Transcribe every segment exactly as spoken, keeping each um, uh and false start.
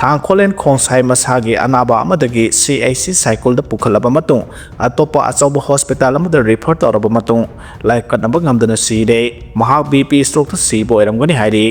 ꯊꯥꯡꯈꯣꯂꯦꯟ ꯈꯣꯡꯁꯥꯏ ꯃꯁꯥꯒꯤ ꯑꯅꯥꯕ ꯑꯃꯗꯒꯤ ꯁꯤ ꯑꯩꯆ ꯁꯤ ꯁꯥꯏꯀꯜꯗ ꯄꯨꯈꯠꯂꯕ ꯃꯇꯨꯡ ꯑꯇꯣꯞꯄ ꯑꯆꯧꯕ ꯍꯣꯁꯄꯤꯇꯥꯜ ꯑꯃꯗ ꯔꯤꯐꯔ ꯇꯧꯔꯕ ꯃꯇꯨꯡ ꯂꯥꯏꯀꯠꯅꯕ ꯉꯝꯗꯅ ꯁꯤꯔꯦ꯫ ꯃꯍꯥꯛ ꯕꯤ ꯄꯤ ꯁ꯭ꯇ꯭ꯔꯣꯛꯇ ꯁꯤꯕ ꯑꯣꯏꯔꯝꯒꯅꯤ ꯍꯥꯏꯔꯤ꯫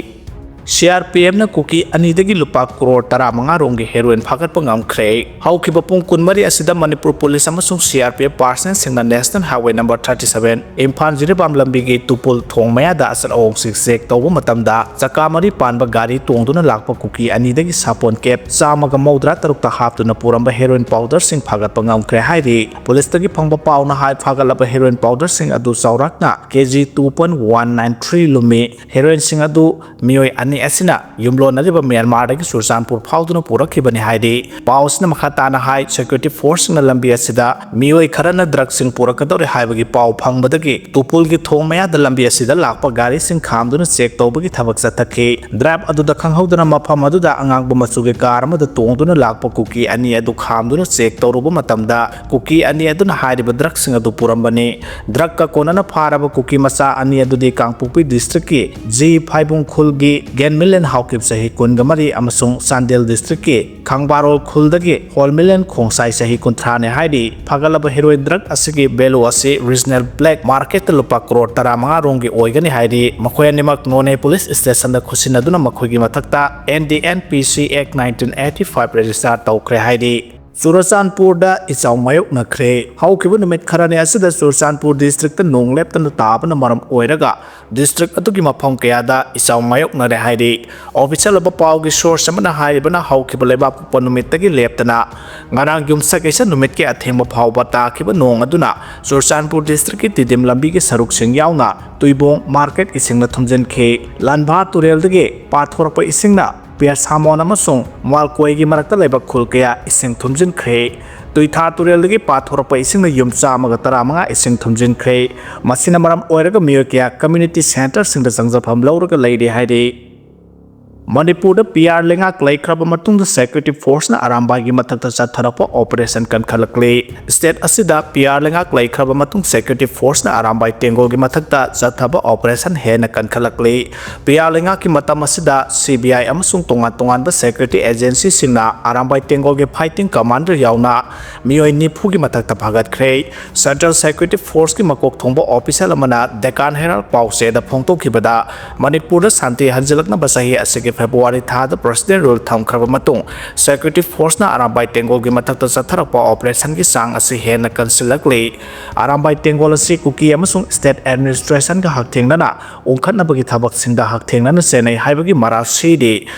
ꯁꯤ ꯑꯥꯔ ꯄꯤ ꯑꯦꯐꯅ ꯀꯨꯀꯤ ꯑꯅꯤꯗꯒꯤ ꯂꯨꯄꯥ ꯀ꯭ꯔꯣꯔ ꯇꯔꯥꯃꯉꯥ ꯔꯣꯝꯒꯤ ꯍꯦꯔꯣꯏꯟ ꯐꯥꯒꯠꯄ ꯉꯝꯈ꯭ꯔꯦ꯫ ꯍꯧꯈꯤꯕ ꯄꯨꯡ ꯀꯨꯟꯃꯔꯤ ꯑꯁꯤꯗ ꯃꯅꯤꯄꯨꯔ ꯄꯨꯂꯤꯁ ꯑꯃꯁꯨꯡ ꯁꯤ ꯑꯥꯔ ꯄꯤ ꯑꯦꯐ ꯄꯥꯔꯁꯅꯦꯜꯁꯤꯡꯅ national highway number thirty seven Imphal Jiribam ꯂꯝꯕꯤꯒꯤ ꯇꯨꯄꯨꯜ ꯊꯣꯡ ꯃꯌꯥꯗ ꯑꯆꯠ ꯑꯋꯣꯡꯁꯤꯡ ꯆꯦꯛ ꯇꯧꯕ ꯃꯇꯝꯗ ꯆꯀꯥ ꯃꯔꯤ ꯄꯥꯟꯕ ꯒꯥꯔꯤ ꯇꯣꯡꯗꯨꯅ ꯂꯥꯛꯄ ꯀꯨꯀꯤ ꯑꯅꯤꯗꯒꯤ ꯁꯥꯄꯣꯟ ꯀꯦꯞ ꯆꯥꯝꯃꯒ ꯃꯧꯗ꯭ꯔꯥ ꯇꯔꯨꯛꯇ ꯍꯥꯞꯇꯨꯅ ꯄꯨꯔꯝꯕ ꯍꯦꯔꯣꯏꯟ ꯄꯥꯎꯗꯔꯁꯤꯡ ꯐꯥꯒꯠꯄ ꯉꯝꯈ꯭ꯔꯦ ꯍꯥꯏꯔꯤ꯫ ꯄꯨꯂꯤꯁꯇꯒꯤ ꯐꯪꯕ ꯄꯥꯎꯅ ꯍꯥꯏ, ꯐꯥꯒꯠꯂꯕ ꯍꯦꯔꯣꯏꯟ ꯄꯥꯎꯗꯔꯁꯤꯡ ꯑꯗꯨ ꯆꯥꯎꯔꯥꯛꯅ K G two point one nine three ꯂꯨꯝꯃꯤ꯫ ꯍꯦꯔꯣꯏꯟꯁꯤꯡ ꯑꯗꯨ ꯃꯤꯑꯣꯏ ꯑꯅꯤ ꯑꯁꯤꯅ ꯌꯨꯝꯂꯣꯟꯅꯔꯤꯕ ꯃ꯭ꯌꯥꯟꯃꯥꯔꯗꯒꯤ ꯆꯨꯔꯆꯥꯟꯄꯨꯔ ꯐꯥꯎꯗꯨꯅ ꯄꯨꯔꯛꯈꯤꯕꯅꯤ ꯍꯥꯏꯔꯤ꯫ ꯄꯥꯎ ꯑꯁꯤꯅ ꯃꯈꯥ ꯇꯥꯅ ꯍꯥꯏ, ꯁꯦꯀ꯭ꯌꯨꯔꯤꯇꯤ ꯐꯣꯔꯁꯁꯤꯡꯅ ꯂꯝꯕꯤ ꯑꯁꯤꯗ ꯃꯤꯑꯣꯏ ꯈꯔꯅ ꯗ꯭ꯔꯒꯁꯤꯡ ꯄꯨꯔꯛꯀꯗꯧꯔꯦ ꯍꯥꯏꯕꯒꯤ ꯄꯥꯎ ꯐꯪꯕꯗꯒꯤ ꯇꯨꯄꯨꯜꯒꯤ ꯊꯣꯡ ꯃꯌꯥꯗ ꯂꯝꯕꯤ ꯑꯁꯤꯗ ꯂꯥꯛꯄ ꯒꯥꯔꯤꯁꯤꯡ ꯈꯥꯝꯗꯨꯅ ꯆꯦꯛ ꯇꯧꯕꯒꯤ ꯊꯕꯛ ꯆꯠꯊꯈꯤ꯫ ꯗ꯭ꯔꯥꯏꯚ ꯑꯗꯨꯗ ꯈꯪꯍꯧꯗꯅ ꯃꯐꯝ ꯑꯗꯨꯗ ꯑꯉꯥꯡꯕ ꯃꯆꯨꯒꯤ ꯀꯥꯔ ꯑꯃꯗ ꯇꯣꯡꯗꯨꯅ ꯂꯥꯛꯄ ꯀꯨꯀꯤ ꯑꯅꯤ ꯑꯗꯨ ꯈꯥꯝꯗꯨꯅ ꯆꯦꯛ ꯇꯧꯔꯨꯕ ꯃꯇꯝꯗ ꯀꯨꯀꯤ ꯑꯅꯤ ꯑꯗꯨꯅ ꯍꯥꯏꯔꯤꯕ ꯗ꯭ꯔꯒꯁꯤꯡ ꯑꯗꯨ ꯄꯨꯔꯝꯕꯅꯤ꯫ ꯗ꯭ꯔꯒꯀ ꯀꯣꯟꯅꯅ ꯐꯥꯔꯕ ꯀꯨꯀꯤ ꯃꯆꯥ ꯑꯅꯤ ꯑꯗꯨꯗꯤ ꯀꯥꯡꯄꯣꯛꯄꯤ ꯗꯤꯁꯇ꯭ꯔꯤꯛꯀꯤ ꯖꯤ ꯐꯥꯏꯕꯨꯡ ꯈꯨꯜꯒꯤ ꯒꯦꯟꯃꯤꯂꯦꯟ ꯍꯥꯎꯀꯤꯞ ꯆꯍꯤ ꯀꯨꯟꯒ ꯃꯔꯤ ꯑꯃꯁꯨꯡ ꯆꯥꯟꯗꯦꯜ ꯗꯤꯁꯇ꯭ꯔꯤꯛꯀꯤ ꯈꯥꯡꯕꯥꯔꯣꯜ ꯈꯨꯜꯗꯒꯤ ꯍꯣꯜꯃꯤꯂꯦꯟ ꯈꯣꯡꯁꯥꯏ ꯆꯍꯤ ꯀꯨꯟꯊ꯭ꯔꯥꯅꯤ ꯍꯥꯏꯔꯤ꯫ ꯐꯒꯠꯂꯕ ꯍꯦꯔꯣꯏꯟ ꯗ꯭ꯔꯒ ꯑꯁꯤꯒꯤ ꯚꯦꯂꯨ ꯑꯁꯤ ꯔꯤꯖꯅꯦꯜ ꯕ꯭ꯂꯦꯛ ꯃꯥꯔꯀꯦꯠꯇ ꯂꯨꯄꯥ ꯀ꯭ꯔꯣꯔ ꯇꯔꯥꯃꯉꯥ ꯔꯣꯝꯒꯤ ꯑꯣꯏꯒꯅꯤ ꯍꯥꯏꯔꯤ꯫ ꯃꯈꯣꯏ ꯑꯅꯤꯃꯛ ꯅꯣꯅꯦ ꯄꯨꯂꯤꯁ ꯁ꯭ꯇꯦꯁꯟꯗ ꯈꯨꯠꯁꯤꯟꯅꯗꯨꯅ ꯃꯈꯣꯏꯒꯤ ꯃꯊꯛꯇ N D N P C Act nineteen eighty five register ꯇꯧꯈ꯭ꯔꯦ ꯍꯥꯏꯔꯤ꯫ ꯆꯨꯔꯆꯥꯟꯄꯨꯔꯗ ꯏꯆꯥꯎ ꯃꯥꯌꯣꯛꯅꯈ꯭ꯔꯦ꯫ ꯍꯧꯈꯤꯕ ꯅꯨꯃꯤꯠ ꯈꯔꯅꯤ ꯑꯁꯤꯗ ꯆꯨꯔꯆꯥꯟꯄꯨꯔ ꯗꯤꯁꯇ꯭ꯔꯤꯛꯇ ꯅꯣꯡ ꯂꯦꯞꯇꯅ ꯇꯥꯕꯅ ꯃꯔꯝ ꯑꯣꯏꯔꯒ ꯗꯤꯁꯇ꯭ꯔꯤꯛ ꯑꯗꯨꯒꯤ ꯃꯐꯝ ꯀꯌꯥꯗ ꯏꯆꯥꯎ ꯃꯥꯌꯣꯛꯅꯔꯦ ꯍꯥꯏꯔꯤ꯫ ꯑꯣꯐꯤꯁꯤꯌꯦꯜ ꯑꯣꯏꯕ ꯄꯥꯎꯒꯤ ꯁꯣꯔꯁ ꯑꯃꯅ ꯍꯥꯏꯔꯤꯕꯅ ꯍꯧꯈꯤꯕ ꯂꯩꯕꯥꯛꯄꯣꯛꯄ ꯅꯨꯃꯤꯠꯇꯒꯤ ꯂꯦꯞꯇꯅ ꯉꯔꯥꯡ ꯌꯨꯝꯁꯀꯩꯁ ꯅꯨꯃꯤꯠꯀꯤ ꯑꯊꯦꯡꯕ ꯐꯥꯎꯕ ꯇꯥꯈꯤꯕ ꯅꯣꯡ ꯑꯗꯨꯅ ꯆꯨꯔꯆꯥꯟꯄꯨꯔ ꯗꯤꯁꯇ꯭ꯔꯤꯛꯀꯤ ꯇꯤꯗꯤꯝ ꯂꯝꯕꯤꯒꯤ ꯁꯔꯨꯛꯁꯤꯡ ꯌꯥꯎꯅ ꯇꯨꯏꯕꯣꯡ ꯃꯥꯔꯀꯦꯠ ꯏꯁꯤꯡꯅ ꯊꯨꯝꯖꯤꯟꯈꯤ꯫ ꯂꯥꯟꯚꯥ ꯇꯨꯔꯦꯜꯗꯒꯤ ꯄꯥꯊꯣꯔꯛꯄ ꯏꯁꯤꯡꯅ ꯄꯤꯌꯥꯁꯥꯃꯣꯟ ꯑꯃꯁꯨꯡ ꯃ꯭ꯋꯥꯜꯀꯣꯏꯒꯤ ꯃꯔꯛꯇ ꯂꯩꯕ ꯈꯨꯜ ꯀꯌꯥ ꯏꯁꯤꯡ ꯊꯨꯝꯖꯤꯟꯈ꯭ꯔꯦ꯫ ꯇꯨꯏꯊꯥ ꯇꯨꯔꯦꯜꯗꯒꯤ ꯄꯥꯊꯣꯔꯛꯄ ꯏꯁꯤꯡꯅ ꯌꯨꯝ ꯆꯥꯝꯃꯒ ꯇꯔꯥꯃꯉꯥ ꯏꯁꯤꯡ ꯊꯨꯝꯖꯤꯟꯈ꯭ꯔꯦ꯫ ꯃꯁꯤꯅ ꯃꯔꯝ ꯑꯣꯏꯔꯒ ꯃꯤꯑꯣꯏ ꯀꯌꯥ ꯀꯝꯃ꯭ꯌꯨꯅꯤꯇꯤ ꯁꯦꯟꯇꯔꯁꯤꯡꯗ ꯆꯪꯖꯐꯝ ꯂꯧꯔꯒ ꯂꯩꯔꯤ ꯍꯥꯏꯔꯤ꯫ ꯃꯅꯤꯄꯨꯔꯗ ꯄꯤ ꯑꯥꯔ ꯂꯩꯉꯥꯛ ꯂꯩꯈ꯭ꯔꯕ ꯃꯇꯨꯡꯗ security forceꯅ ꯑꯔꯥꯝꯕꯥꯏꯒꯤ ꯃꯊꯛꯇ ꯆꯠꯊꯔꯛꯄ operation ꯀꯟꯈꯠꯂꯛꯂꯤ꯫ State ꯑꯁꯤꯗ ꯄꯤ ꯑꯥꯔ ꯂꯩꯉꯥꯛ ꯂꯩꯈ꯭ꯔꯕ ꯃꯇꯨꯡ security forceꯅ ꯑꯔꯥꯝꯕꯥꯏ ꯇꯦꯡꯒꯣꯜꯒꯤ ꯃꯊꯛꯇ ꯆꯠꯊꯕ operation ꯍꯦꯟꯅ ꯀꯟꯈꯠꯂꯛꯂꯤ꯫ ꯄꯤ ꯑꯥꯔ ꯂꯩꯉꯥꯛꯀꯤ ꯃꯇꯝ ꯑꯁꯤꯗ C B I ꯑꯃꯁꯨꯡ ꯇꯣꯉꯥꯟ ꯇꯣꯉꯥꯟꯕ security agencyꯁꯤꯡꯅ ꯑꯔꯥꯝꯕꯥꯏ ꯇꯦꯡꯒꯣꯜꯒꯤ fighting commander ꯌꯥꯎꯅ ꯃꯤꯑꯣꯏ ꯅꯤꯐꯨꯒꯤ ꯃꯊꯛꯇ ꯐꯥꯒꯠꯈ꯭ꯔꯦ꯫ Central Security Forceꯀꯤ ꯃꯀꯣꯛ ꯊꯣꯡꯕ official ꯑꯃꯅ Deccan Herald ꯄꯥꯎꯆꯦꯗ ꯐꯣꯡꯗꯣꯛꯈꯤꯕꯗ, ꯃꯅꯤꯄꯨꯔꯗ ꯁꯥꯟꯇꯤ ꯍꯟꯖꯤꯜꯂꯛꯅꯕ ꯆꯍꯤ ꯑꯁꯤꯒꯤ February ꯊꯥꯗ President Rule ꯊꯝꯈ꯭ꯔꯕ ꯃꯇꯨꯡ, security forceꯅ ꯑꯔꯥꯝꯕꯥꯏ ꯇꯦꯡꯒꯣꯜꯒꯤ ꯃꯊꯛꯇ ꯆꯠꯊꯔꯛꯄ operationꯒꯤ ꯆꯥꯡ ꯑꯁꯤ ꯍꯦꯟꯅ ꯀꯟꯁꯤꯜꯂꯛꯂꯤ꯫ ꯑꯔꯥꯝꯕꯥꯏ ꯇꯦꯡꯒꯣꯜ ꯑꯁꯤ ꯀꯨꯀꯤ ꯑꯃꯁꯨꯡ state administrationꯒ ꯍꯛꯊꯦꯡꯅꯅ ꯎꯪꯈꯠꯅꯕꯒꯤ ꯊꯕꯛꯁꯤꯡꯗ ꯍꯛꯊꯦꯡꯅꯅ ꯆꯦꯟꯅꯩ ꯍꯥꯏꯕꯒꯤ ꯃꯔꯥꯜ ꯁꯤꯔꯤ꯫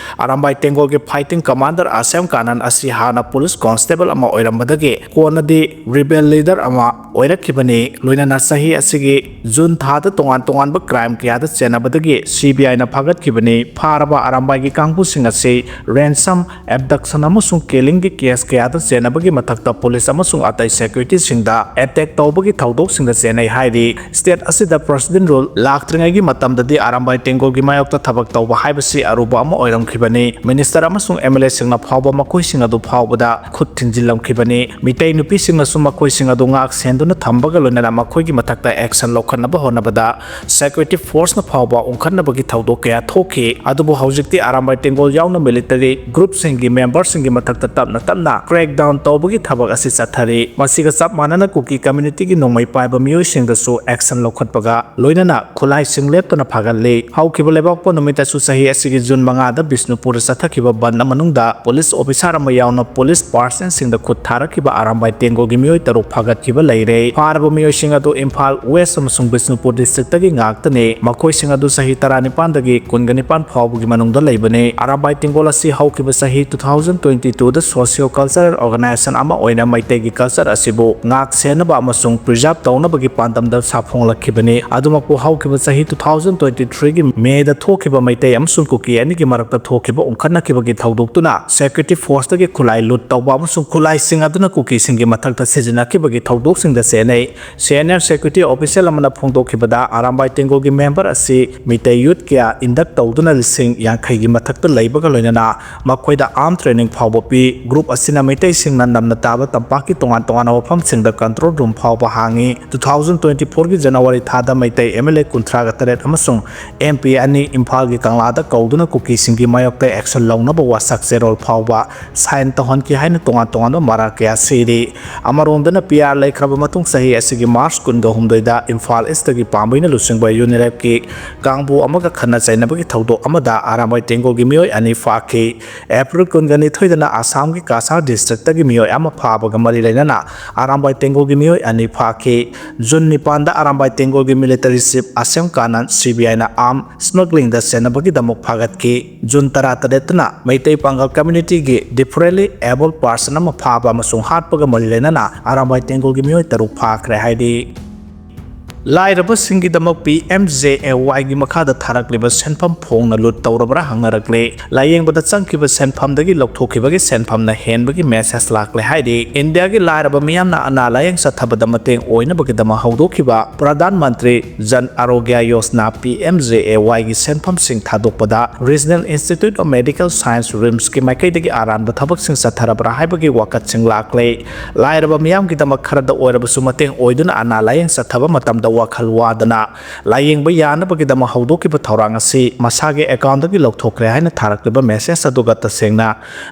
ꯑꯔꯥꯝꯕꯥꯏ ꯇꯦꯡꯒꯣꯜꯒꯤ fighting commander ꯑꯁꯦꯝ ꯀꯥꯅꯟ ꯑꯁꯤ ꯍꯥꯟꯅ police constable ꯑꯃ ꯑꯣꯏꯔꯝꯕꯗꯒꯤ ꯀꯣꯟꯅꯗꯤ rebel leader ꯑꯃ ꯑꯣꯏꯔꯛꯈꯤꯕꯅꯤ꯫ ꯂꯣꯏꯅꯅ ꯆꯍꯤ ꯑꯁꯤꯒꯤ June ꯊꯥꯗ ꯇꯣꯉꯥꯟ ꯇꯣꯉꯥꯟꯕ crime ꯀꯌꯥꯗ ꯆꯦꯟꯅꯕꯗꯒꯤ C B Iꯅ ꯐꯥꯒꯠꯈꯤꯕꯅꯤ꯫ ꯐꯥꯔꯕ ꯑꯔꯥꯝꯕꯥꯏꯒꯤ ꯀꯥꯡꯕꯨꯁꯤꯡ ꯑꯁꯤ ransom, abduction ꯑꯃꯁꯨꯡ killingꯒꯤ case ꯀꯌꯥꯗ ꯆꯦꯟꯅꯕꯒꯤ ꯃꯊꯛꯇ police ꯑꯃꯁꯨꯡ ꯑꯇꯩ securityꯁꯤꯡꯗ attack ꯇꯧꯕꯒꯤ ꯊꯧꯗꯣꯛꯁꯤꯡꯗ ꯆꯦꯟꯅꯩ ꯍꯥꯏꯔꯤ꯫ State ꯑꯁꯤꯗ President Rule ꯂꯥꯛꯇ꯭ꯔꯤꯉꯩꯒꯤ ꯃꯇꯝꯗꯗꯤ ꯑꯔꯥꯝꯕꯥꯏ ꯇꯦꯡꯒꯣꯜꯒꯤ ꯃꯥꯌꯣꯛꯇ ꯊꯕꯛ ꯇꯧꯕ ꯍꯥꯏꯕꯁꯤ ꯑꯔꯨꯕ ꯑꯃ ꯑꯣꯏꯔꯝꯈꯤꯕꯅꯤ꯫ Minister ꯑꯃꯁꯨꯡ M L Aꯁꯤꯡꯅ ꯐꯥꯎꯕ ꯃꯈꯣꯏꯁꯤꯡ ꯑꯗꯨ ꯐꯥꯎꯕꯗ ꯈꯨꯠ ꯊꯤꯡꯖꯤꯜꯂꯝꯈꯤꯕꯅꯤ꯫ ꯃꯤꯇꯩ ꯅꯨꯄꯤꯁꯤꯡꯅꯁꯨ ꯃꯈꯣꯏꯁꯤꯡ ꯑꯗꯨ ꯉꯥꯛ ꯁꯦꯟꯗꯨꯅ ꯊꯝꯕꯒ ꯂꯣꯏꯅꯅ ꯃꯈꯣꯏꯒꯤ ꯃꯊꯛꯇ action ꯂꯧꯈꯠꯅꯕ ꯍꯣꯠꯅꯕꯗ security forceꯅ ꯐꯥꯎꯕ ꯎꯪꯈꯠꯅꯕꯒꯤ ꯊꯧꯗꯣꯛ ꯀꯌꯥ ꯊꯣꯛꯈꯤ꯫ ꯑꯗꯨꯕꯨ ꯍꯧꯖꯤꯛꯇꯤ ꯑꯔꯥꯝꯕꯥꯏ ꯇꯦꯡꯒꯣꯜ ꯌꯥꯎꯅ military groupꯁꯤꯡꯒꯤ memberꯁꯤꯡꯒꯤ ꯃꯊꯛꯇ ꯇꯞꯅ ꯇꯞꯅ crackdown ꯇꯧꯕꯒꯤ ꯊꯕꯛ ꯑꯁꯤ ꯆꯠꯊꯔꯤ꯫ ꯃꯁꯤꯒ ꯆꯞ ꯃꯥꯟꯅꯅ ꯀꯨꯀꯤ communityꯒꯤ ꯅꯣꯡꯃꯩ ꯄꯥꯏꯕ ꯃꯤꯑꯣꯏꯁꯤꯡꯗꯁꯨ action ꯂꯧꯈꯠꯄꯒ ꯂꯣꯏꯅꯅ ꯈꯨꯠꯂꯥꯏꯁꯤꯡ ꯂꯦꯞꯇꯅ ꯐꯥꯒꯠꯂꯤ꯫ ꯍꯧꯈꯤꯕ ꯂꯩꯕꯥꯛꯄꯣꯛꯄ ꯅꯨꯃꯤꯠꯇꯁꯨ ꯆꯍꯤ ꯑꯁꯤꯒꯤ June ꯃꯉꯥꯗ ꯕꯤꯁꯅꯨꯄꯨꯔꯗ ꯆꯠꯊꯈꯤꯕ ꯕꯟꯗ ꯃꯅꯨꯡꯗ police officer ꯑꯃ ꯌꯥꯎꯅ police personꯁꯤꯡꯗ ꯈꯨꯠ ꯊꯥꯔꯛꯈꯤꯕ ꯑꯔꯥꯝꯕꯥꯏ ꯇꯦꯡꯒꯣꯜꯒꯤ ꯃꯤꯑꯣꯏ ꯇꯔꯨꯛ ꯐꯥꯒꯠꯈꯤꯕ ꯂꯩꯔꯦ꯫ ꯐꯥꯔꯕ ꯃꯤꯑꯣꯏꯁꯤꯡ ꯑꯗꯨ ꯏꯝꯐꯥꯜ West ꯑꯃꯁꯨꯡ ꯕꯤꯁꯅꯨꯄꯨꯔ districtꯇꯒꯤ ꯉꯥꯛꯇꯅꯤ꯫ ꯃꯈꯣꯏꯁꯤꯡ ꯑꯗꯨ ꯆꯍꯤ ꯇꯔꯥꯅꯤꯄꯥꯟꯗꯒꯤ ꯀꯨꯟꯒ ꯅꯤꯄꯥꯟ ꯐꯥꯎꯕꯒꯤ ꯃꯅꯨꯡꯗ ꯂꯩꯕꯅꯤ꯫ ꯑꯔꯥꯝꯕꯥꯏ ꯇꯦꯡꯒꯣꯜ ꯑꯁꯤ ꯍꯧꯈꯤꯕ ꯆꯍꯤ two thousand twenty twoꯗ socio cultural organization ꯑꯃ ꯑꯣꯏꯅ ꯃꯩꯇꯩꯒꯤ culture ꯑꯁꯤꯕꯨ ꯉꯥꯛ ꯁꯦꯟꯅꯕ ꯑꯃꯁꯨꯡ preserve ꯇꯧꯅꯕꯒꯤ ꯄꯥꯟꯗꯝꯗ ꯁꯥꯐꯣꯡꯂꯛꯈꯤꯕꯅꯤ꯫ ꯑꯗꯨꯃꯛꯄꯨ ꯍꯧꯈꯤꯕ ꯆꯍꯤ two thousand twenty threeꯒꯤ Mayꯗ ꯊꯣꯛꯈꯤꯕ ꯃꯩꯇꯩ ꯑꯃꯁꯨꯡ ꯀꯨꯀꯤ ꯑꯅꯤꯒꯤ ꯃꯔꯛꯇ ꯊꯣꯛꯈꯤꯕ ꯎꯪꯈꯠꯅꯈꯤꯕꯒꯤ ꯊꯧꯗꯣꯛꯇꯨꯅ security forceꯇꯒꯤ ꯈꯨꯠꯂꯥꯏ loot ꯇꯧꯕ ꯑꯃꯁꯨꯡ ꯈꯨꯠꯂꯥꯏꯁꯤꯡ ꯑꯗꯨꯅ ꯀꯨꯀꯤꯁꯤꯡꯒꯤ ꯃꯊꯛꯇ ꯁꯤꯖꯤꯟꯅꯈꯤꯕꯒꯤ ꯊꯧꯗꯣꯛꯁꯤꯡꯗ ꯆꯦꯟꯅꯩ꯫ Senior security official ꯑꯃꯅ ꯐꯣꯡꯗꯣꯛꯈꯤꯕꯗ, ꯑꯔꯥꯝꯕꯥꯏ ꯇꯦꯡꯒꯣꯜꯒꯤ member ꯑꯁꯤ ꯃꯤꯇꯩ youth ꯀꯌꯥ induct ꯇꯧꯗꯨꯅ ꯂꯤꯁꯤꯡ ꯌꯥꯡꯈꯩ ꯒꯤ ꯃꯊꯛꯇ ꯂꯩꯕꯒ ꯂꯣꯏꯅꯅ ꯃꯈꯣꯏꯗ arm training ꯐꯥꯎꯕ ꯄꯤ꯫ Group ꯑꯁꯤꯅ ꯃꯩꯇꯩꯁꯤꯡꯅ ꯅꯝꯅ ꯇꯥꯕ ꯇꯝꯄꯥꯛꯀꯤ ꯇꯣꯉꯥꯟ ꯇꯣꯉꯥꯟꯕ ꯃꯐꯝꯁꯤꯡꯗ control room ꯐꯥꯎꯕ ꯍꯥꯡꯉꯤ꯫ Two thousand twenty four ꯒꯤ January ꯊꯥꯗ ꯃꯩꯇꯩ M L A ꯀꯨꯟꯊ꯭ꯔꯥꯒ ꯇꯔꯦꯠ ꯑꯃꯁꯨꯡ M P ꯑꯅꯤ ꯏꯝꯐꯥꯜꯒꯤ ꯀꯪꯂꯥꯗ ꯀꯧꯗꯨꯅ ꯀꯨꯀꯤꯁꯤꯡꯒꯤ ꯃꯥꯌꯣꯛꯇ action ꯂꯧꯅꯕ ꯋꯥꯁꯛ ꯆꯦꯔꯣꯜ ꯐꯥꯎꯕ sign ꯇꯧꯍꯟꯈꯤ ꯍꯥꯏꯅ ꯇꯣꯉꯥꯟ ꯇꯣꯉꯥꯟꯕ ꯃꯔꯥꯜ ꯀꯌꯥ ꯁꯤꯔꯤ꯫ ꯑꯃꯔꯣꯝꯗꯅ P R ꯂꯩꯈ꯭ꯔꯕ ꯃꯇꯨꯡ ꯆꯍꯤ ꯑꯁꯤꯒꯤ March ꯀꯨꯟꯒ ꯍꯨꯝꯗꯣꯏꯗ ꯏꯝꯐꯥꯜ ꯏꯁꯇꯒꯤ ꯄꯥꯝꯕꯩꯅ ꯂꯨꯆꯤꯡꯕ ꯌꯨꯅꯤꯔꯦꯞꯀꯤ ꯀꯥꯡꯕꯨ ꯑꯃꯒ ꯈꯠꯅ ꯆꯩꯅꯕꯒꯤ ꯊꯧꯗꯣꯛ ꯑꯃꯗ ꯑꯔꯥꯝꯕꯥꯏ ꯇꯦꯡꯒꯣꯜꯒꯤ ꯃꯤꯑꯣꯏ ꯑꯅꯤ ꯐꯥꯈꯤ꯫ April ꯀꯨꯟꯒ ꯅꯤꯊꯣꯏꯗꯅ ꯑꯁꯥꯝꯒꯤ ꯀꯥꯁꯥꯔ district ꯇꯒꯤ ꯃꯤꯑꯣꯏ ꯑꯃ ꯐꯥꯕꯒ ꯃꯔꯤ ꯂꯩꯅꯅ ꯑꯔꯥꯝꯕꯥꯏ ꯇꯦꯡꯒꯣꯜꯒꯤ ꯃꯤꯑꯣꯏ ꯑꯅꯤ ꯐꯥꯈꯤ꯫ June ꯅꯤꯄꯥꯟꯗ Arambai ꯇꯦꯡꯒꯣꯜꯒꯤ military chief ꯑꯁꯦꯝ Kanan C B I ꯅ arm smuggling ꯗ ꯆꯦꯟꯅꯕꯒꯤꯗꯃꯛ ꯐꯥꯒꯠꯈꯤ꯫ June ꯇꯔꯥꯇꯔꯦꯠꯇꯅ ꯃꯩꯇꯩ ꯄꯥꯡꯒꯜ community ꯒꯤ differently abled person ꯑꯃ ꯐꯥꯕ ꯑꯃꯁꯨꯡ ꯍꯥꯠꯄꯒ ꯃꯔꯤ ꯂꯩꯅꯅ ꯑꯔꯥꯝꯕꯥꯏ ꯇꯦꯡꯒꯣꯜꯒꯤ ꯃꯤꯑꯣꯏ ꯇꯔꯨꯛ ꯐꯥꯈ꯭ꯔꯦ ꯍꯥꯏꯔꯤ꯫ ꯂꯥꯏꯔꯕꯁꯤꯡꯒꯤꯗꯃꯛ P M J A Y ꯒꯤ ꯃꯈꯥꯗ ꯊꯥꯔꯛꯂꯤꯕ ꯁꯦꯟꯐꯝ ꯐꯣꯡꯅ ꯂꯨꯠ ꯇꯧꯔꯕ꯭ꯔꯥ ꯍꯪꯅꯔꯛꯂꯦ꯫ ꯂꯥꯌꯦꯡꯕꯗ ꯆꯪꯈꯤꯕ ꯁꯦꯟꯐꯝꯗꯒꯤ ꯂꯧꯊꯣꯛꯈꯤꯕꯒꯤ ꯁꯦꯟꯐꯝꯅ ꯍꯦꯟꯕꯒꯤ message ꯂꯥꯛꯂꯦ ꯍꯥꯏꯔꯤ꯫ ꯏꯟꯗꯤꯌꯥꯒꯤ ꯂꯥꯏꯔꯕ ꯃꯤꯌꯥꯝꯅ ꯑꯅꯥ ꯂꯥꯌꯦꯡ ꯆꯠꯊꯕꯗ ꯃꯇꯦꯡ ꯑꯣꯏꯅꯕꯒꯤꯗꯃꯛ ꯍꯧꯗꯣꯛꯈꯤꯕ Pradhan Mantri Jan ꯑꯔꯣꯒ꯭ꯌ Yojana, P M J A Y ꯒꯤ ꯁꯦꯟꯐꯝꯁꯤꯡ ꯊꯥꯗꯣꯛꯄꯗ Regional Institute of Medical Science, RIMS ꯀꯤ ꯃꯥꯏꯀꯩꯗꯒꯤ ꯑꯔꯥꯟꯕ ꯊꯕꯛꯁꯤꯡ ꯆꯠꯊꯔꯕ꯭ꯔꯥ ꯍꯥꯏꯕꯒꯤ ꯋꯥꯀꯠꯁꯤꯡ ꯂꯥꯛꯂꯦ꯫ ꯂꯥꯏꯔꯕ ꯃꯤꯌꯥꯝꯒꯤꯗꯃꯛ ꯈꯔꯗ ꯑꯣꯏꯔꯕꯁꯨ ꯃꯇꯦꯡ ꯑꯣꯏꯗꯨꯅ ꯑꯅꯥ ꯂꯥꯌꯦꯡ ꯆꯠꯊꯕ ꯃꯇꯝꯗ ꯋꯥꯈꯜ ꯋꯥꯗꯅ ꯂꯥꯌꯦꯡꯕ ꯌꯥꯅꯕꯒꯤꯗꯃꯛ ꯍꯧꯗꯣꯛꯈꯤꯕ ꯊꯧꯔꯥꯡ ꯑꯁꯤ ꯃꯁꯥꯒꯤ account ꯗꯒꯤ ꯂꯧꯊꯣꯛꯈ꯭ꯔꯦ ꯍꯥꯏꯅ ꯊꯥꯔꯛꯂꯤꯕ message ꯑꯗꯨꯒ ꯇꯁꯦꯡꯅ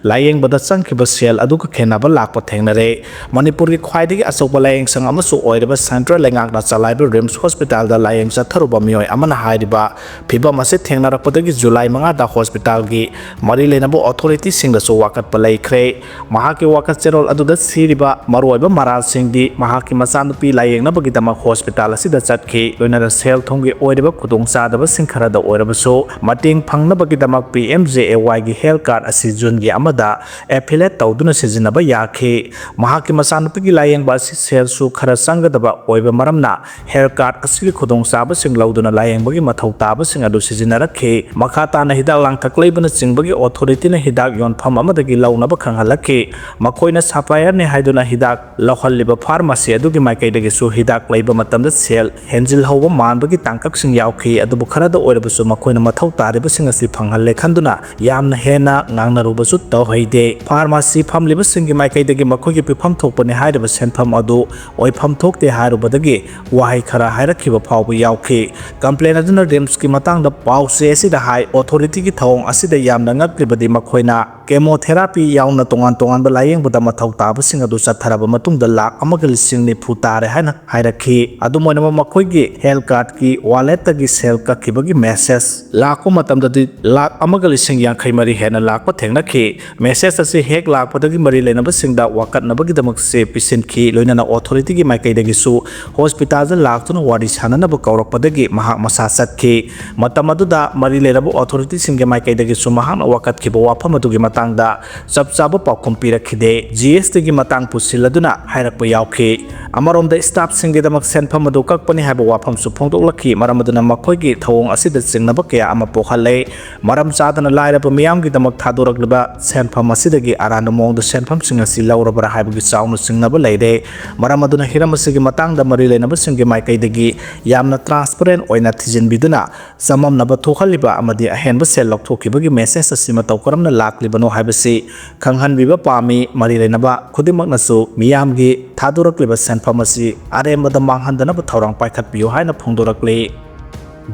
ꯂꯥꯌꯦꯡꯕꯗ ꯆꯪꯈꯤꯕ ꯁꯦꯜ ꯑꯗꯨꯒ ꯈꯦꯠꯅꯕ ꯂꯥꯛꯄ ꯊꯦꯡꯅꯔꯦ꯫ ꯃꯅꯤꯄꯨꯔꯒꯤ ꯈ꯭ꯋꯥꯏꯗꯒꯤ ꯑꯆꯧꯕ ꯂꯥꯌꯦꯡꯁꯪ ꯑꯃꯁꯨ ꯑꯣꯏꯔꯤꯕ central ꯂꯩꯉꯥꯛꯅ ꯆꯂꯥꯏꯕ RIMS hospital ꯗ ꯂꯥꯌꯦꯡ ꯆꯠꯊꯔꯨꯕ ꯃꯤꯑꯣꯏ ꯑꯃꯅ ꯍꯥꯏꯔꯤꯕ ꯐꯤꯚꯝ ꯑꯁꯤ ꯊꯦꯡꯅꯔꯛꯄꯗꯒꯤ July ꯃꯉꯥꯗ hospital ꯒꯤ ꯃꯔꯤ ꯂꯩꯅꯕ authority ꯁꯤꯡꯗꯁꯨ ꯋꯥꯀꯠꯄ ꯂꯩꯈ꯭ꯔꯦ꯫ ꯃꯍꯥꯛꯀꯤ ꯋꯥꯀꯠ ꯆꯦꯔꯣꯜ ꯑꯗꯨꯗ ꯁꯤꯔꯤꯕ ꯃꯔꯨꯑꯣꯏꯕ ꯃꯔꯥꯜꯁꯤꯡꯗꯤ ꯃꯍꯥꯛꯀꯤ ꯃꯆꯥꯅꯨꯄꯤ ꯂꯥꯌꯦꯡꯅꯕꯒꯤꯗꯃꯛ hospital ꯑꯁꯤꯗ ꯆꯠꯈꯤ, ꯂꯣꯏꯅꯅ ꯁꯦꯜ ꯊꯨꯝꯒꯤ ꯑꯣꯏꯔꯤꯕ ꯈꯨꯗꯣꯡꯆꯥꯗꯕꯁꯤꯡ ꯈꯔꯗ ꯑꯣꯏꯔꯕꯁꯨ ꯃꯇꯦꯡ ꯐꯪꯅꯕꯒꯤꯗꯃꯛ P M J A Y ꯒꯤ health card ꯑꯁꯤ June ꯒꯤ ꯑꯃꯗ affiliate ꯇꯧꯗꯨꯅ ꯁꯤꯖꯤꯟꯅꯕ ꯌꯥꯈꯤ꯫ ꯃꯍꯥꯛꯀꯤ ꯃꯆꯥꯅꯨꯄꯤꯒꯤ ꯂꯥꯌꯦꯡꯕ ꯑꯁꯤ ꯁꯦꯜꯁꯨ ꯈꯔ ꯆꯪꯒꯗꯕ ꯑꯣꯏꯕ ꯃꯔꯝꯅ health card ꯑꯁꯤꯒꯤ ꯈꯨꯗꯣꯡꯆꯥꯕꯁꯤꯡ ꯂꯧꯗꯨꯅ ꯂꯥꯌꯦꯡꯕꯒꯤ ꯃꯊꯧ ꯇꯥꯕꯁꯤꯡ ꯑꯗꯨ ꯁꯤꯖꯤꯟꯅꯔꯛꯈꯤ꯫ ꯃꯈꯥ ꯇꯥꯅ ꯍꯤꯗꯥꯛ ꯂꯥꯡꯊꯛ ꯂꯩꯕꯅꯆꯤꯡꯕꯒꯤ authority ꯅ ꯍꯤꯗꯥꯛ ꯌꯣꯟꯐꯝ ꯑꯃꯗꯒꯤ ꯂꯧꯅꯕ ꯈꯪꯍꯜꯂꯛꯈꯤ꯫ ꯃꯈꯣꯏꯅ supplier ꯅꯤ ꯍꯥꯏꯗꯨꯅ ꯍꯤꯗꯥꯛ ꯂꯧꯍꯜꯂꯤꯕ pharmacy ꯑꯗꯨꯒꯤ ꯃꯥꯏꯀꯩꯗꯒꯤꯁꯨ ꯍꯤꯗꯥꯛ ꯂꯩꯕ ꯃꯇꯝꯗ ꯁꯦꯜ ꯍꯦꯟꯖꯤꯜꯍꯧꯕ ꯃꯥꯟꯕꯒꯤ ꯇꯥꯡꯀꯛꯁꯤꯡ ꯌꯥꯎꯈꯤ꯫ ꯑꯗꯨꯕꯨ ꯈꯔꯗ ꯑꯣꯏꯔꯕꯁꯨ ꯃꯈꯣꯏꯅ ꯃꯊꯧ ꯇꯥꯔꯤꯕꯁꯤꯡ ꯑꯁꯤ ꯐꯪꯍꯜꯂꯦ ꯈꯟꯗꯨꯅ ꯌꯥꯝꯅ ꯍꯦꯟꯅ ꯉꯥꯡꯅꯔꯨꯕꯁꯨ ꯇꯧꯍꯩꯗꯦ꯫ ꯐꯥꯔꯃꯥꯁꯤ ꯐꯝꯂꯤꯕꯁꯤꯡꯒꯤ ꯃꯥꯏꯀꯩꯗꯒꯤ ꯃꯈꯣꯏꯒꯤ ꯄꯤꯐꯝ ꯊꯣꯛꯄꯅꯤ ꯍꯥꯏꯔꯤꯕ ꯁꯦꯟꯐꯝ ꯑꯗꯨ ꯑꯣꯏꯐꯝ ꯊꯣꯛꯇꯦ ꯍꯥꯏꯔꯨꯕꯗꯒꯤ ꯋꯥꯍꯩ ꯈꯔ ꯍꯥꯏꯔꯛꯈꯤꯕ ꯐꯥꯎꯕ ꯌꯥꯎꯈꯤ꯫ ꯀꯝꯄ꯭ꯂꯦꯟ ꯑꯗꯨꯅ ꯔꯤꯝꯁꯀꯤ ꯃꯇꯥꯡꯗ ꯄꯥꯎ ꯆꯦ ꯑꯁꯤꯗ ꯍꯥꯏ, ꯑꯣꯊꯣꯔꯤꯇꯤꯒꯤ ꯊꯧꯑꯣꯡ ꯑꯁꯤꯗ ꯌꯥꯝꯅ ꯉꯛꯂꯤꯕꯗꯤ ꯃꯈꯣꯏꯅ ꯀꯦꯃꯣꯊꯦꯔꯥꯄꯤ ꯌꯥꯎꯅ ꯇꯣꯉꯥꯟ ꯇꯣꯉꯥꯟꯕ ꯂꯥꯌꯦꯡꯕꯗ ꯃꯊꯧ ꯇꯥꯕꯁꯤꯡ ꯑꯗꯨ ꯆꯠꯊꯔꯕ ꯃꯇꯨꯡꯗ ꯂꯥꯈ ꯑꯃꯒ ꯂꯤꯁꯤꯡ ꯅꯤꯐꯨ ꯇꯥꯔꯦ ꯍꯥꯏꯅ ꯍꯥꯏꯔꯛꯈꯤ꯫ ꯑꯗꯨꯝ ꯑꯣꯏꯅꯃꯛ, ꯃꯈꯣꯏꯒꯤ ꯍꯦꯜꯊ ꯀꯥꯔꯗꯀꯤ ꯋꯥꯂꯦꯠꯇꯒꯤ ꯁꯦꯜ ꯀꯛꯈꯤꯕꯒꯤ ꯃꯦꯁꯦꯖ ꯂꯥꯛꯄ ꯃꯇꯝꯗꯗꯤ ꯂꯥꯈ ꯑꯃꯒ ꯂꯤꯁꯤꯡ ꯌꯥꯡꯈꯩ ꯃꯔꯤ ꯍꯦꯟꯅ ꯂꯥꯛꯄ ꯊꯦꯡꯅꯈꯤ꯫ ꯃꯦꯁꯦꯖ ꯑꯁꯤ ꯍꯦꯛ ꯂꯥꯛꯄꯗꯒꯤ ꯃꯔꯤ ꯂꯩꯅꯕꯁꯤꯡꯗ ꯋꯥꯀꯠꯅꯕꯒꯤꯗꯃꯛ ꯆꯦ ꯄꯤꯁꯤꯟꯈꯤ꯫ ꯂꯣꯏꯅꯅ ꯑꯣꯊꯣꯔꯤꯇꯤꯒꯤ ꯃꯥꯏꯀꯩꯗꯒꯤꯁꯨ ꯍꯣꯁꯄꯤꯇꯥꯜꯗ ꯂꯥꯛꯇꯨꯅ ꯋꯥꯔꯤ ꯁꯥꯅꯅꯕ ꯀꯧꯔꯛꯄꯗꯒꯤ ꯃꯍꯥꯛ ꯃꯁꯥ ꯆꯠꯈꯤ꯫ ꯃꯇꯝ ꯑꯗꯨꯗ ꯃꯔꯤ ꯂꯩꯅꯕ ꯑꯣꯊꯣꯔꯤꯇꯤꯁꯤꯡꯒꯤ ꯃꯥꯏꯀꯩꯗꯒꯤꯁꯨ ꯃꯍꯥꯛꯅ ꯋꯥꯀꯠꯈꯤꯕ ꯋꯥꯐꯝ ꯑꯗꯨꯒꯤ ꯃꯇꯥꯡꯗ ꯆꯞ ꯆꯥꯕ ꯄꯥꯎꯈꯨꯝ ꯄꯤꯔꯛꯈꯤꯗꯦ꯫ ꯖꯤ ꯑꯦꯁ ꯇꯤꯒꯤ ꯃꯇꯥꯡ ꯄꯨꯁꯤꯜꯂꯗꯨꯅ ꯍꯥꯏꯔꯛꯄ ꯌꯥꯎꯈꯤ꯫ ꯑꯃꯔꯣꯝꯗ, ꯁ꯭ꯇꯥꯐꯁꯤꯡꯒꯤꯗꯃꯛ ꯁꯦꯟꯐꯝ ꯑꯗꯨ ꯀꯛꯄꯅꯤ ꯍꯥꯏꯕ ꯋꯥꯐꯝꯁꯨ ꯐꯣꯡꯗꯣꯛꯂꯛꯈꯤ, ꯃꯔꯝ ꯑꯗꯨꯅ ꯃꯈꯣꯏꯒꯤ ꯊꯧꯑꯣꯡ ꯑꯁꯤꯗ ꯆꯤꯡꯅꯕ ꯀꯌꯥ ꯑꯃ ꯄꯣꯛꯍꯜꯂꯦ꯫ ꯃꯔꯝ ꯆꯥꯗꯅ ꯂꯥꯏꯔꯕ ꯃꯤꯌꯥꯝꯒꯤꯗꯃꯛ ꯊꯥꯗꯣꯔꯛꯂꯤꯕ ꯁꯦꯟꯐꯝ ꯑꯁꯤꯗꯒꯤ ꯑꯔꯥꯟꯕ ꯃꯑꯣꯡꯗ ꯁꯦꯟꯐꯝꯁꯤꯡ ꯑꯁꯤ ꯂꯧꯔꯕ꯭ꯔꯥ ꯍꯥꯏꯕꯒꯤ ꯆꯥꯎꯅ ꯆꯤꯡꯅꯕ ꯂꯩꯔꯦ꯫ ꯃꯔꯝ ꯑꯗꯨꯅ ꯍꯤꯔꯝ ꯑꯁꯤꯒꯤ ꯃꯇꯥꯡꯗ ꯃꯔꯤ ꯂꯩꯅꯕꯁꯤꯡꯒꯤ ꯃꯥꯏꯀꯩꯗꯒꯤ ꯌꯥꯝꯅ ꯇ꯭ꯔꯥꯟꯁꯄꯔꯦꯟ ꯑꯣꯏꯅ ꯊꯤꯖꯤꯟꯕꯤꯗꯨꯅ ꯆꯃꯝꯅꯕ ꯊꯣꯛꯍꯜꯂꯤꯕ ꯑꯃꯗꯤ ꯑꯍꯦꯟꯕ ꯁꯦꯜ ꯂꯧꯊꯣꯛꯈꯤꯕꯒꯤ ꯃꯦꯁꯦꯖ ꯑꯁꯤ ꯃꯇꯧ ꯀꯔꯝꯅ ꯂꯥꯛꯂꯤꯕꯅꯣ ꯍꯥꯏꯕꯁꯤ ꯈꯪꯍꯟꯕꯤꯕ ꯄꯥꯝꯃꯤ꯫ ꯃꯔꯤ ꯂꯩꯅꯕ ꯈꯨꯗꯤꯡꯃꯛꯅꯁꯨ ꯃꯤꯌꯥꯝꯒꯤ ꯊꯥꯗꯣꯔꯛꯂꯤꯕ ꯁꯦꯟꯐꯝ ꯑꯁꯤ ꯑꯔꯦꯝꯕꯗ ꯃꯥꯡꯍꯟꯗꯅꯕ ꯊꯧꯔꯥꯡ ꯄꯥꯏꯈꯠꯄꯤꯌꯨ ꯍꯥꯏꯅ ꯐꯣꯡꯗꯣꯔꯛꯂꯤ꯫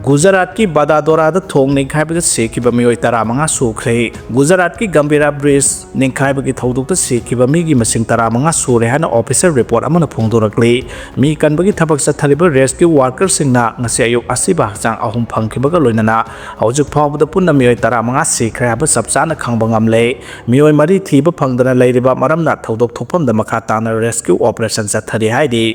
ꯒꯨꯖꯔꯥꯠꯀꯤ ꯕꯗꯥꯗꯣꯔꯥꯗ ꯊꯣꯡ ꯅꯤꯡꯈꯥꯏꯕꯗ ꯁꯤꯈꯤꯕ ꯃꯤꯑꯣꯏ ꯇꯔꯥꯃꯉꯥ ꯁꯨꯈ꯭ꯔꯦ꯫ ꯒꯨꯖꯔꯥꯠꯀꯤ ꯒꯝꯚꯤꯔꯥ ꯕ꯭ꯔꯤꯖ ꯅꯤꯡꯈꯥꯏꯕꯒꯤ ꯊꯧꯗꯣꯛꯇ ꯁꯤꯈꯤꯕ ꯃꯤꯒꯤ ꯃꯁꯤꯡ ꯇꯔꯥꯃꯉꯥ ꯁꯨꯔꯦ ꯍꯥꯏꯅ ꯑꯣꯐꯤꯁꯤꯌꯦꯜ ꯔꯤꯄꯣꯔꯠ ꯑꯃꯅ ꯐꯣꯡꯗꯣꯔꯛꯂꯤ꯫ ꯃꯤ ꯀꯟꯕꯒꯤ ꯊꯕꯛ ꯆꯠꯊꯔꯤꯕ ꯔꯦꯁꯀ꯭ꯌꯨ ꯋꯥꯔꯀꯔꯁꯤꯡꯅ ꯉꯁꯤ ꯑꯌꯨꯛ ꯑꯁꯤꯕ ꯍꯛꯆꯥꯡ ꯑꯍꯨꯝ ꯐꯪꯈꯤꯕꯒ ꯂꯣꯏꯅꯅ ꯍꯧꯖꯤꯛ ꯐꯥꯎꯕꯗ ꯄꯨꯟꯅ ꯃꯤꯑꯣꯏ ꯇꯔꯥꯃꯉꯥ ꯁꯤꯈ꯭ꯔꯦ ꯍꯥꯏꯕ ꯆꯞ ꯆꯥꯅ ꯈꯪꯕ ꯉꯝꯂꯦ꯫ ꯃꯤꯑꯣꯏ ꯃꯔꯤ ꯊꯤꯕ ꯐꯪꯗꯅ ꯂꯩꯔꯤꯕ ꯃꯔꯝꯅ ꯊꯧꯗꯣꯛ ꯊꯣꯛꯐꯝꯗ ꯃꯈꯥ ꯇꯥꯅ ꯔꯦꯁꯀ꯭ꯌꯨ ꯑꯣꯄꯔꯦꯁꯟ ꯆꯠꯊꯔꯤ ꯍꯥꯏꯔꯤ꯫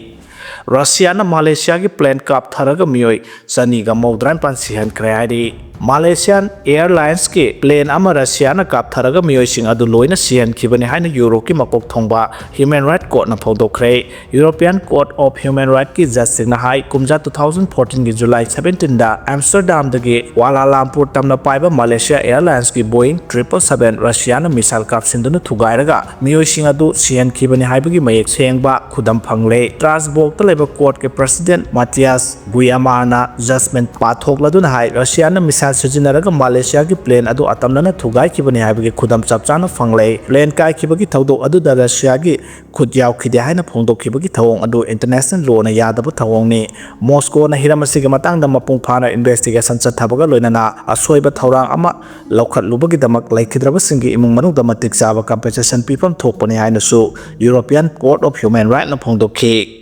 ꯔꯁꯤꯌꯥꯅ ꯃꯥꯂꯦꯁꯤꯌꯥꯒꯤ ꯄ꯭ꯂꯦꯟ ꯀꯥꯞꯊꯔꯒ ꯃꯤꯑꯣꯏ ꯆꯅꯤꯒ ꯃꯧꯗ꯭ꯔꯥ ꯅꯤꯄꯥꯟ ꯁꯤꯍꯟꯈ꯭ꯔꯦ ꯍꯥꯏꯔꯤ꯫ Malaysian Airlines ꯀꯤ plane ꯑꯃ ꯔꯁꯤꯌꯥꯅ ꯀꯥꯞꯊꯔꯒ ꯃꯤꯑꯣꯏꯁꯤꯡ ꯑꯗꯨ ꯂꯣꯏꯅ ꯁꯤꯍꯟꯈꯤꯕꯅꯤ ꯍꯥꯏꯅ ꯌꯨꯔꯣꯞꯀꯤ ꯃꯀꯣꯛ ꯊꯣꯡꯕ Human Rights Court ꯅ ꯐꯣꯡꯗꯣꯛꯈ꯭ꯔꯦ꯫ European Court of Human Rights ꯀꯤ judge ꯁꯤꯡꯅ ꯍꯥꯏ, ꯀꯨꯝꯖꯥ two thousand fourteen ꯒꯤ July seventeen ꯗ ꯑꯦꯝꯁꯇꯔꯗꯥꯝꯗꯒꯤ ꯀ꯭ꯋꯥꯂꯥꯂꯥꯝꯄꯨꯔ ꯇꯝꯅ ꯄꯥꯏꯕ ꯃꯂꯦꯁꯤꯌꯥ Airlines ꯀꯤ Boeing triple seven ꯔꯁꯤꯌꯥꯅ missile ꯀꯥꯞꯁꯤꯟꯗꯨꯅ ꯊꯨꯒꯥꯏꯔꯒ ꯃꯤꯑꯣꯏꯁꯤꯡ ꯑꯗꯨ ꯁꯤꯍꯟꯈꯤꯕꯅꯤ ꯍꯥꯏꯕꯒꯤ ꯃꯌꯦꯛ ꯁꯦꯡꯕ ꯈꯨꯗꯝ ꯐꯪꯂꯦ꯫ ꯁ꯭ꯇ꯭ꯔꯥꯁꯕꯣꯔꯒꯇ ꯂꯩꯕ court ꯀꯤ president Matthias Guillermo ꯅ judgment ꯄꯥꯊꯣꯛꯂꯗꯨꯅ ꯍꯥꯏ, ꯔꯁꯤꯌꯥꯅ missile ꯁꯤꯖꯤꯟꯅꯔꯒ ꯃꯂꯦꯁꯤꯌꯥꯒꯤ plane ꯑꯗꯨ ꯑꯇꯝꯅꯅ ꯊꯨꯒꯥꯏꯈꯤꯕꯅꯤ ꯍꯥꯏꯕꯒꯤ ꯈꯨꯗꯝ ꯆꯞ ꯆꯥꯅ ꯐꯪꯂꯦ꯫ Plane ꯀꯥꯏꯈꯤꯕꯒꯤ ꯊꯧꯗꯣꯛ ꯑꯗꯨꯗ ꯔꯁꯤꯌꯥꯒꯤ ꯈꯨꯠ ꯌꯥꯎꯈꯤꯗꯦ ꯍꯥꯏꯅ ꯐꯣꯡꯗꯣꯛꯈꯤꯕꯒꯤ ꯊꯧꯑꯣꯡ ꯑꯗꯨ international law ꯅ ꯌꯥꯗꯕ ꯊꯧꯑꯣꯡꯅꯤ꯫ ꯃꯣꯁꯀꯣꯅ ꯍꯤꯔꯝ ꯑꯁꯤꯒꯤ ꯃꯇꯥꯡꯗ ꯃꯄꯨꯡ ꯐꯥꯅ investigation ꯆꯠꯊꯕꯒ ꯂꯣꯏꯅꯅ ꯑꯁꯣꯏꯕ ꯊꯧꯔꯥꯡ ꯑꯃ ꯂꯧꯈꯠꯂꯨꯕꯒꯤꯗꯃꯛ ꯂꯩꯈꯤꯗ꯭ꯔꯕꯁꯤꯡꯒꯤ ꯏꯃꯨꯡ ꯃꯅꯨꯡꯗ ꯃꯇꯤꯛ ꯆꯥꯕ compensation ꯄꯤꯐꯝ ꯊꯣꯛꯄꯅꯤ ꯍꯥꯏꯅꯁꯨ European Court of Human Rights ꯅ ꯐꯣꯡꯗꯣꯛꯈꯤ꯫